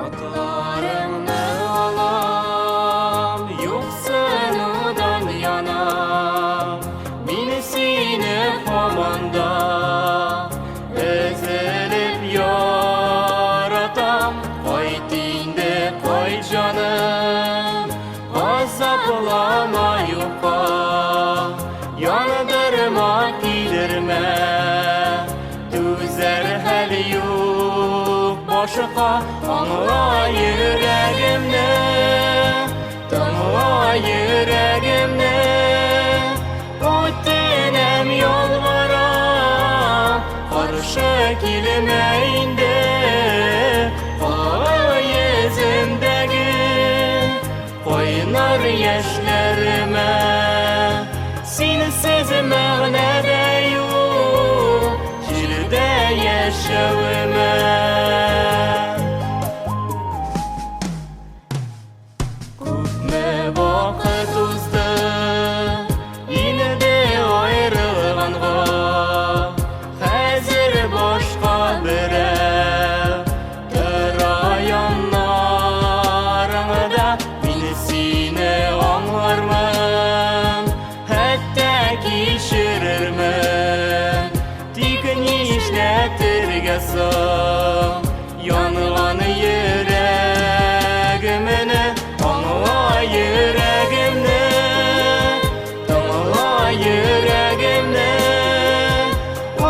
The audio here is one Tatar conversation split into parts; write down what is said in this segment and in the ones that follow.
Атларыңны алам, юксынудан янам. Мин сине һаман да өзелеп яратам. Кайт инде, кайт, җаным, газаплама юкка. Яндырма, килермә, түзәр хәл юк башка. Аңла йөрәгемне, тыңла йөрәгемне. Үтенәм, ялварам, каршы килмә инде. Кара йөземдәге кайнар яшьләремә. Синсез мәгънә дә юк җирдә яшәвемә. Күпме вакыт узды инде аерылганга, хәзер башка берәү тора яннарыңда. Мин сине аңлармын, хәтта кичерермен. Тик нишләтергә соң янган йөрәгемне? Аңла йөрәгемне, тыңла йөрәгемне.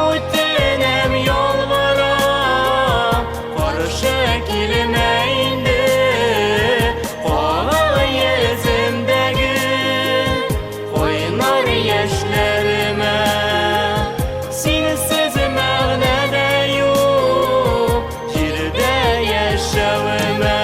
Үтенәм, ялварам, каршы килмә инде. Кара йөземдәге кайнар яшьләремә. Синсез мәгънә дә юк җирдә яшәвемә.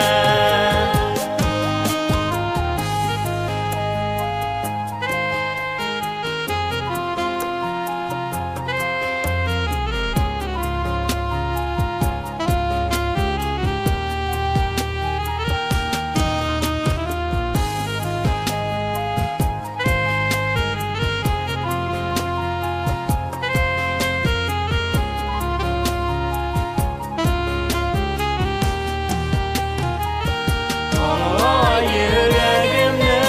Аңла йөрәгемне,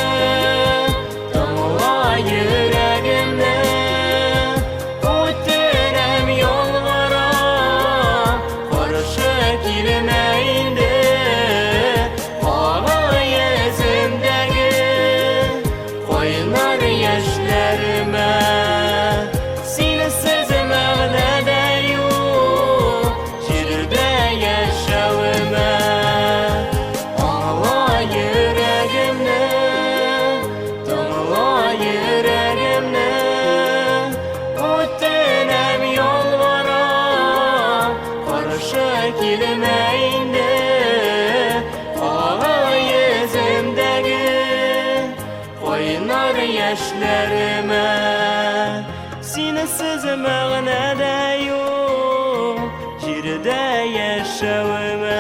тыңла йөрәгемне. Үтенәм, ялварам, каршы килмә инде. Кара йөземдәге кайнар яшьләремә. Синсез мәгънә дә юк җирдә яшәвемә. Аңла йөрәгемне, тыңла йөрәгемне. Үтенәм, ялварам, каршы килмә инде. Кара йөземдәге кайнар яшьләремә. Синсез мәгънә дә юк җирдә яшәвемә.